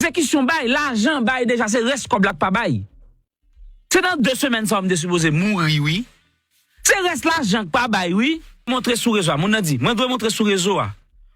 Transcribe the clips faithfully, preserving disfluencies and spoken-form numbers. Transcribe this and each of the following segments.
Egzekisyon bay, lajan bay deja, se rès kòb la k pa bay. Se nan de semèn sa yo m te sipoze mouri, wi. Se rès lajan k pa bay, wi. Montre sou rezo a, moun nan di, mwen dwe montre sou rezo a.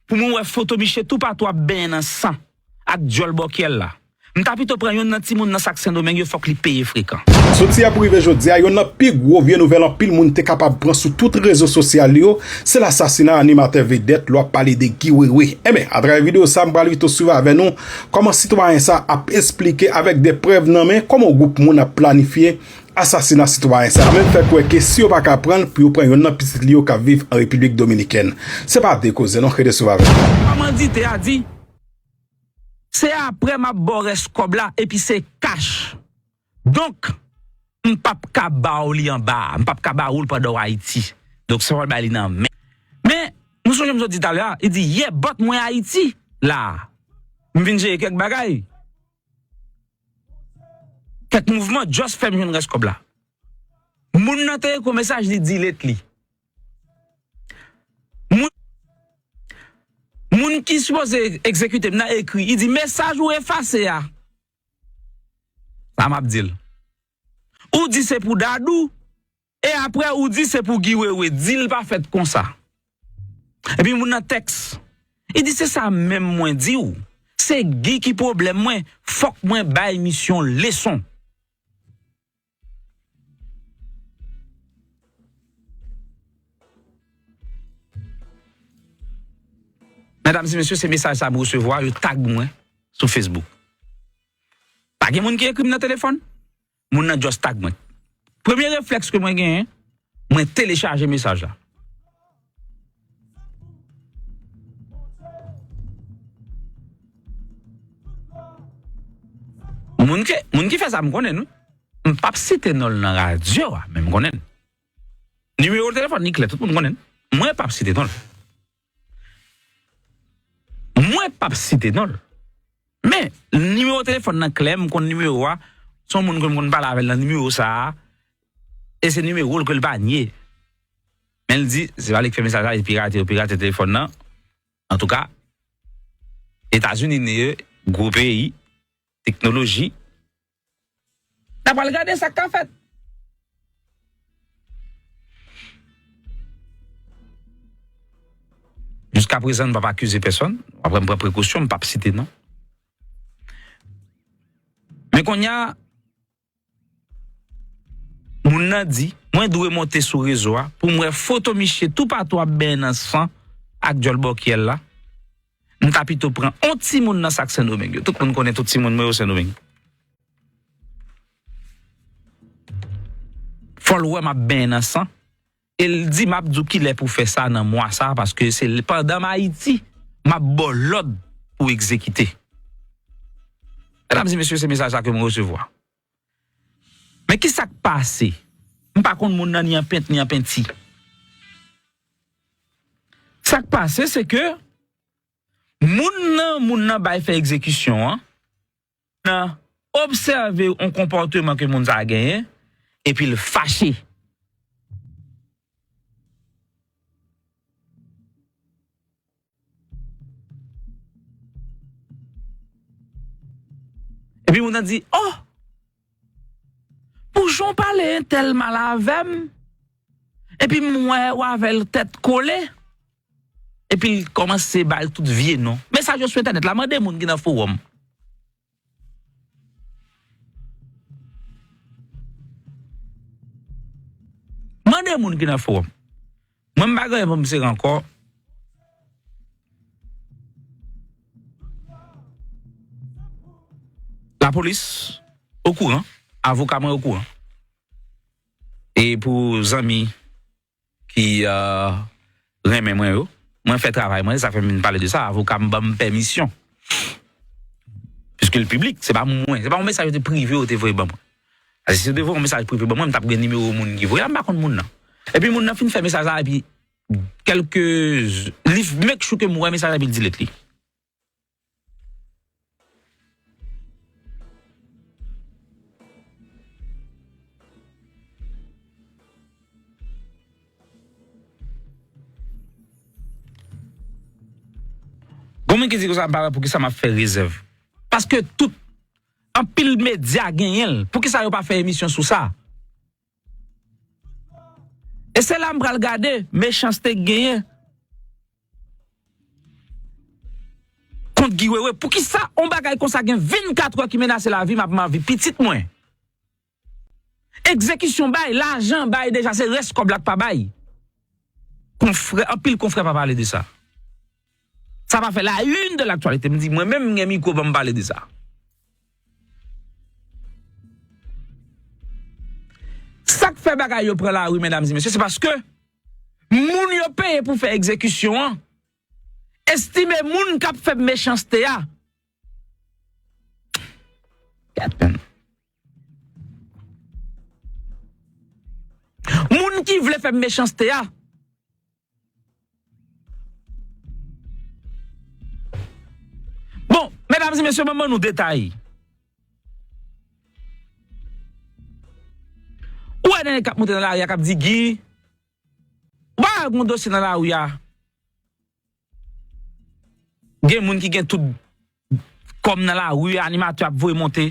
Pou mwen wè foto miche toupatou ap benyen nan san ak dyòl bòkyèl la. M ta pito pran youn nan timoun nan sa k Sendomeng yo, fòk li peye frekan. Soti yè pou rive jodi a, youn nan pi gwo vye nouvèl anpil moun te kapab pran sou tout rezo sosyal yo, se lasasina animatè vedèt lè w ap pale de Guy Wewe. Enben, atravè videyo sa, m pral pito swiv avè nou kòman sitwayen sa ap esplike avèk de prèv nan men kòman yon gwoup moun ap planifye asasina sitwayen sa, menm fè kwè ke si yo pa ka pran l, pou yo pran youn nan pitit li yo k ap viv an Repiblik Dominikèn. Se pa de koze non, rete swiv avè n. Kòmanditè a di, se apre m ap ba w rès kòb la, epi se kach. Donk, m p ap ka ba w li anba a, m p ap ka ba ou l pandan w Ayiti. Donk, se w al bay li nan men. Men, nou sonje m sot di talè a, li di, yè, but mwen Ayiti, la. M vin jere kèk bagay. Kèk mouvman, just fè m jwenn rès kòb la. Moun nan te ekri yon mesaj, li delete li. Moun, moun ki sipoze egzekite m nan ekri, li di, mesaj ou efase a. Sa m ap di l. Ou di se pou Dadou, e apre ou di se pou Guy Wewe. Di l pa fèt konsa. Epi moun nan tèks, li di, se sa menm mwen di w. Se Guy ki pwoblèm mwen. Fòk mwen bay misyon leson. Medam e mesye, se mesaj sa m resevwa, yo tag mwen sou Facebook. Pa gen moun ki ekri m nan telefòn, moun nan just tag mwen. Premye reflèks ke mwen genyen, mwen telechaje mesaj la. Moun ke, moun ki fè sa, m konnen l, wi. M p ap site non l nan radyo a, men m konnen l. Nimewo telefòn li klè, tout moun konnen l. Mwen p ap site non l. Mwen p ap site non l. Men, nimewo telefòn nan klè, m konn nimewo a. Se yon moun ke m konn pale avè l nan nimewo sa a. E se nimewo l ke l pa nye. Men l di, se pa li k fè mesaj la, li pirate, yo pirate telefòn nan. Antouka, Etazini n ye, gwo peyi, teknoloji. N a pral gade sa k ka fèt. Jiska prezan, n p ap akize pèsonn. Apre, m pran prekosyon, m p ap site non. Men kounye a, moun nan di, mwen dwe monte sou rezo a pou m wè foto miche toupatou ap benyen nan san ak dyòl bòkyèl la. M ta pito pran yon timoun nan sa k Sendomeng yo. Tout moun konnen tout timoun mwen yo Sendomeng. Fò l wè m ap benyen nan san. E l di m ap di w kilè pou fè sa nan mwa sa, paske se l, pandan m Ayiti, m ap ba w lòd pou w egzekite. Medam e mesye, se mesaj sa ke m resevwa. Men ki sa k pase? M pa konn moun nan ni an pent, ni an penti. Sa k pase, se ke moun nan, moun nan bay fè egzekisyon an, nan obsève yon konpòteman ke moun sa a genyen, epi l fache. Epi moun nan di, oh, pou jan w pale entèl mal avè m, epi m wè w avè l tèt kole, epi l kòmanse ba l tout vye non. Mesaj yo sou entènèt la, mande moun ki nan fowòm. Mande moun ki nan fowòm. Mwen, m pa gen anyen pou m sere ankò. Lapolis okouran, avoka mwen okouran. E pou zanmi ki, euh, renmen mwen yo, mwen fè travay mwen, se sa k fè m vin pale de sa, avoka m ban m pèmisyon. Piske l piblik, se pa mwen, se pa yon mesaj yo te prive yo te voye ban mwen. Paske si yo te voye yon mesaj prive ban mwen, m t ap gen nimewo moun ki voye la, m pa konn moun nan. Epi moun nan fin fè mesaj la, epi kèlke, li make sure ke m wè mesaj la, epi l delete li. Gon moun ki di konsa, m pa wè poukisa m ap fè rezèv. Paske tout, anpil medya genyen l. Poukisa yo pa fè emisyon sou sa? E se la m pral gade mechanste k genyen kont Guy Wewe. Poukisa yon bagay konsa gen vennkat è ki menase lavi m ak lavi pitit mwen? Egzekisyon bay, lajan bay deja, se rès kòb la k pa bay. Konfrè, anpil konfrè pa pale de sa. Sa pa fè la une de l'actualité. M di, mwen menm, m gen mikwo, ban m pale de sa. Sa k fè bagay yo pran lari, medam e mesye, se paske moun yo peye pou fè egzekisyon an estime moun k ap fè mechanste a. Moun ki vle fè mechanste a. Bon, medam e mesye, mwen ban nou detay. Ou wè nèg k ap monte nan lari a k ap di Guy, ou pa wè gon dosye nan lari a. Gen moun ki gen tout kòm nan lari a, animatè ap voye monte.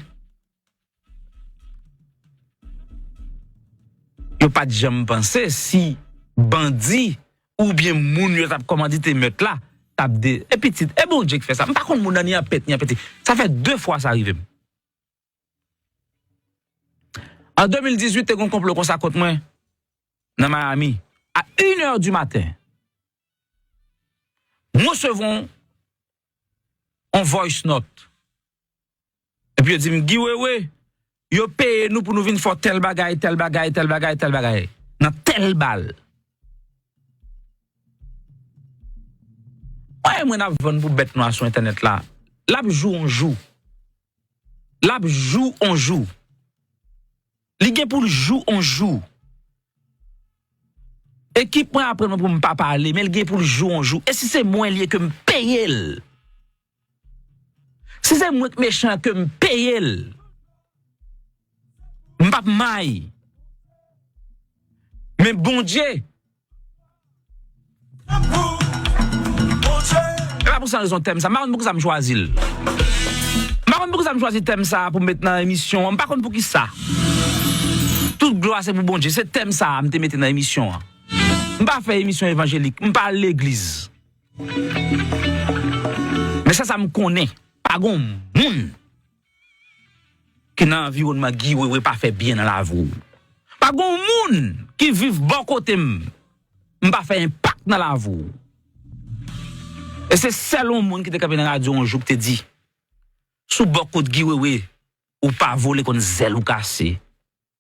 Yo pa t janm panse si bandi oubyen moun yo t ap kòmandite mèt la t ap de. E pitit, e Bondye k fè sa. M pa konn moun nan ni an pèt, ni an pèt. Sa fè de fwa sa rive m. An de mil dizuit, te gon konplo konsa kont mwen nan Miami. A une heure du matin, m resevwa yon, yon voice note. Epi yo di m, Guy Wewe, yo peye nou pou nou vin fè tèl bagay, tèl bagay, tèl bagay, tèl bagay. Nan tèl bal. Mwen, mwen ap vann pou bèt nwa sou entènèt la. L ap jou yon jou. L ap jou on jou. Li gen pou l jou on jou. Ekip mwen aprann mwen pou m pa pale, men l gen pou l jou on jou. E si se mwen li ye ke m peye l? Si se mwen k mechan ke m peye l, m p ap may. Men Bondye, e pa pou san rezon tèm sa. M pa konn poukisa m chwazi l. M pa konn poukisa m chwazi tèm sa pou m met nan emisyon an. M pa konn poukisa. Tout glwa se pou Bondye. Se tèm sa a m te mete nan emisyon an. M pa fè emisyon evanjelik. M pa al legliz. Men sèl sa m konnen, pa gon moun ki nan anviwònman Guy Wewe pa fè byen nan lavi w. Pa gon moun ki viv bò kote m, m pa fè enpak nan lavi w. E se sèl yon moun ki te kanpe nan radyo yon jou ki te di, si w bò kot Guy Wewe, ou pa vole konn zèl ou kase.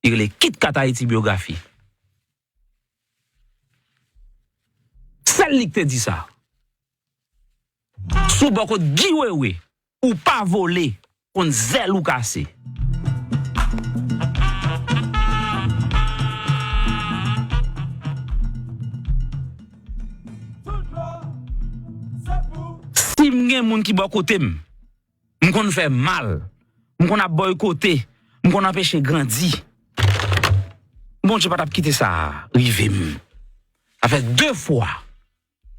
Li rele Kit Kat Ayiti Byografi. Sèl li k te di sa. Si w bò kot Guy Wewe, ou pa vole konn zèl ou kase. Si m gen moun ki bò kote m, m konn fè mal, m konn ap bòykote, m konn anpeche grandi. Bondye pa t ap kite sa rive m. Sa fè de fwa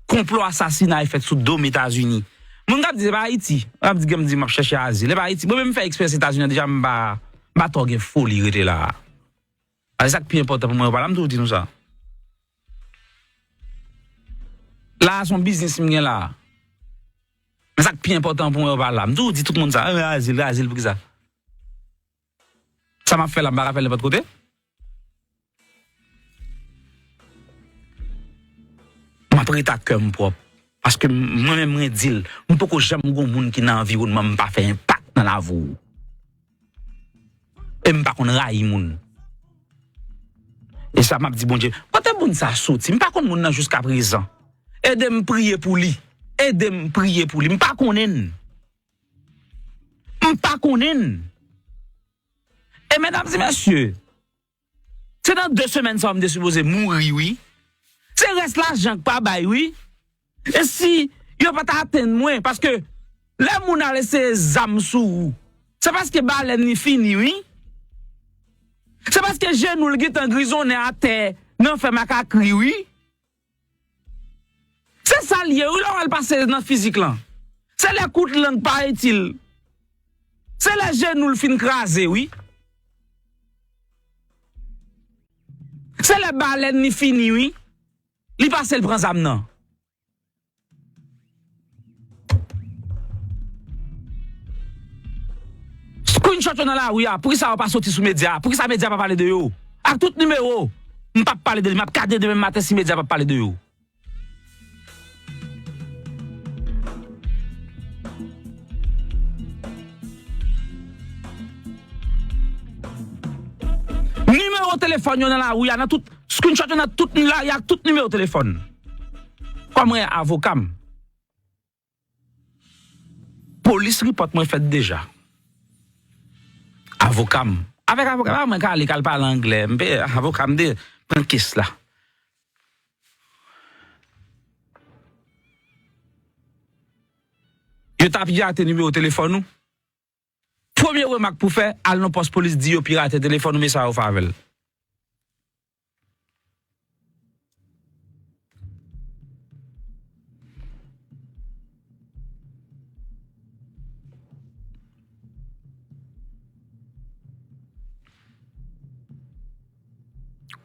konplo asasinay fèt sou do m Etazini. Moun k ap di se pa Ayiti, k ap di, gen m di m ap chèche azil, e pa Ayiti. Mwen menm m fè eksperyans Etazini an deja, m pa, m pa twò gen foli rete la a. A, se sa k pi enpòtan pou mwen, yo pa la, m toujou di nou sa. La a se yon biznis m gen la a. Men sa k pi enpòtan pou mwen, yo pa la. M toujou di tout moun sa. "Ah, azil, azil, poukisa?" Sa m ap fè la, m pa ka fè l nenpòt kote. M ap ret ak kè m pwòp. Paske m, mwen menm, mwen di l, m poko janm gon moun ki nan anviwònman m pa fè enpak nan lavi w. E m pa konn rayi moun. E sa m ap di Bondye, kote moun sa soti? M pa konn moun nan jiskaprezan. Ede m priye pou li. Ede m priye pou li. M pa konnen l. M pa konnen l. E medam e mesye, se nan de semèn sa yo m te sipoze mouri, wi. Se rès lajan k pa bay, wi. E si yo pa t atenn mwen, paske lè moun al eseye zam sou ou, se paske balèn li fini, wi. Se paske jenou l gentan grizonnen atè nan fè makakri, wi. Se sa l ye, wi, lè w al pase nan fizik lan. Se lè kout lang pa itil. Se lè jenou l fin kraze, wi. Se lè balèn li fini, wi. Li pase, l pran zam nan. Screenshot yo nan lari a, poukisa yo pa soti sou medya? Poukisa medya pa pale de yo? Ak tout nimewo, m p ap pale de li, m ap gade demen maten si medya pa pale de yo. Nimewo telefòn yo nan lari a, nan tout screenshot yo, nan tout lari ak tout nimewo telefòn. Kòm mwen avoka m, polis repòt mwen fèt deja. Avoka m. Avèk avoka m, mwen ka ale, k al pale anglè. M pe, avoka m te pran kes la. Yo ta pirate nimewo telefòn ou. Premye remak pou fè, al nan pòs polis, di yo pirate telefòn ou, men sa yo fè avè l.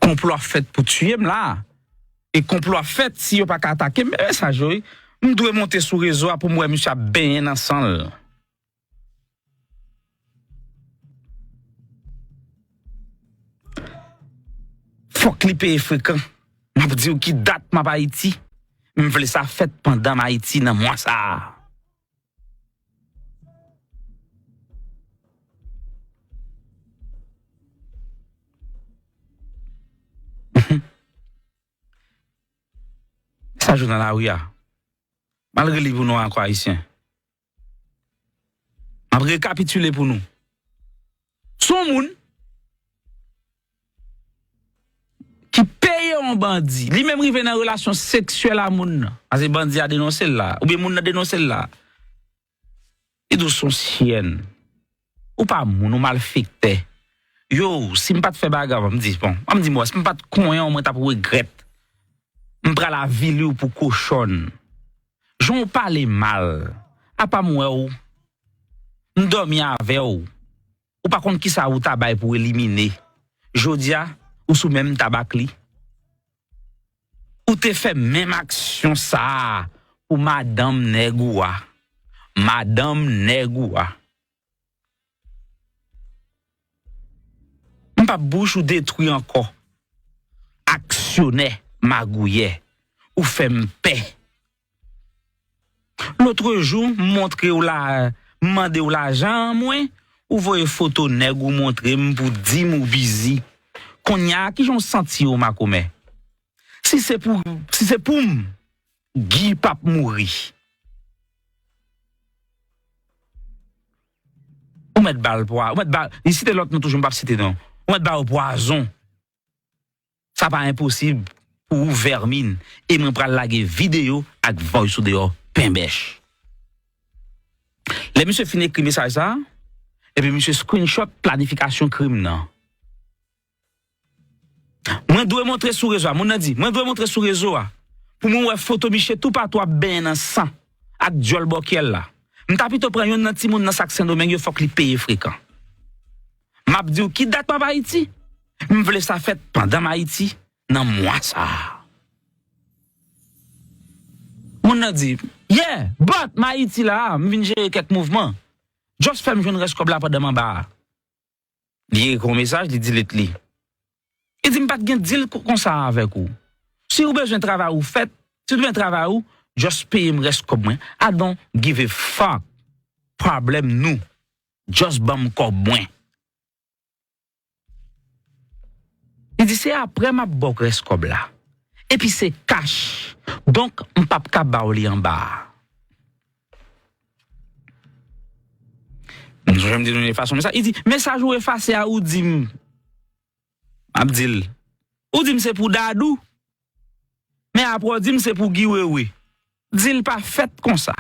Konplo ap fèt pou tiye m la. E konplo ap fèt si yo pa ka atake m. Men mesaj yo, wi. M dwe monte sou rezo a pou m wè misye ap benyen nan san l. Fòk li peye frekan. M ap di w ki dat m ap Ayiti. M vle sa fèt pandan m Ayiti nan mwa sa a. Sa jou nan lari a. Malgre li pou nou ankò ayisyen. M ap rekapitile pou nou. Se yon moun ki peye yon bandi. Li menm rive nan relasyon seksyèl a moun nan. Paske bandi a denonse l la. Oubyen moun nan denonse l la. Li di w se yon chyèn. Ou pa moun, ou malfektè. Yo, si m pa t fè bagay, m di, bon, ban m di m wè, si m pa t konyen w, mwen t ap regrèt. M pral avili w pou kochòn. Jan w pale mal, apa m wè w? M dòmi avè w. Ou pa konn kisa ou ta bay pou elimine. Jodi a, ou sou menm tab ak li. Ou te fè menm aksyon sa a pou madanm nèg ou a. Madanm nèg ou a. M p ap bouch ou detwi ankò. Aksyonè, magouyè, ou fè m pè. Lotrejou, m montre w la, m mande w lajan an mwen, ou voye foto nèg ou montre m pou di m ou bizi. Konnya, kijan w santi w, makomè? Si se pou, si se pou m, Guy p ap mouri. Ou mèt ba l pwa, ou mèt ba, li site lòt non toujou, m p ap site non. Ou mèt ba yo pwazon. Sa pa enposib pou ou, vèmin. E mwen pral lage videyo ak voice ou deyò, penbèch. Lè misye fin ekri mesaj sa, epi misye screenshot planifikasyon krim nan. Mwen dwe montre sou rezo a. Moun nan di, mwen dwe montre sou rezo a. Pou mwen wè foto misye toupatou ap benyen nan san ak dyòl bòkyèl la. M ta pito pran youn nan timoun nan sa k Sendomeng yo, fòk li peye frekan. M ap di w ki dat m ap Ayiti. M vle sa fèt pandan m Ayiti, nan mwa sa a. Moun nan di, yeah, but m Ayiti la a, m vin jere kèk mouvman. Just fè m jwenn rès kòb la pandan m anba a. Li ekri yon mesaj, li delete li. Li di, m pa t gen deal ko-, konsa avèk ou. Si ou bezwen travay ou fèt, si ou bezwen travay ou, just peye m rès kòb mwen. I don't give a fuck. Pwoblèm nou. Just ban m kòb mwen. Li di, se apre m ap ba w rès kòb la. Epi se kach. Donk, m p ap ka ba w li anba a. M sonje m di nou yon fason mesaj. Li di, mesaj ou efase a, ou di m. M ap di l. Ou di m se pou Dadou. Men apre w di m se pou Guy Wewe. Deal pa fèt konsa.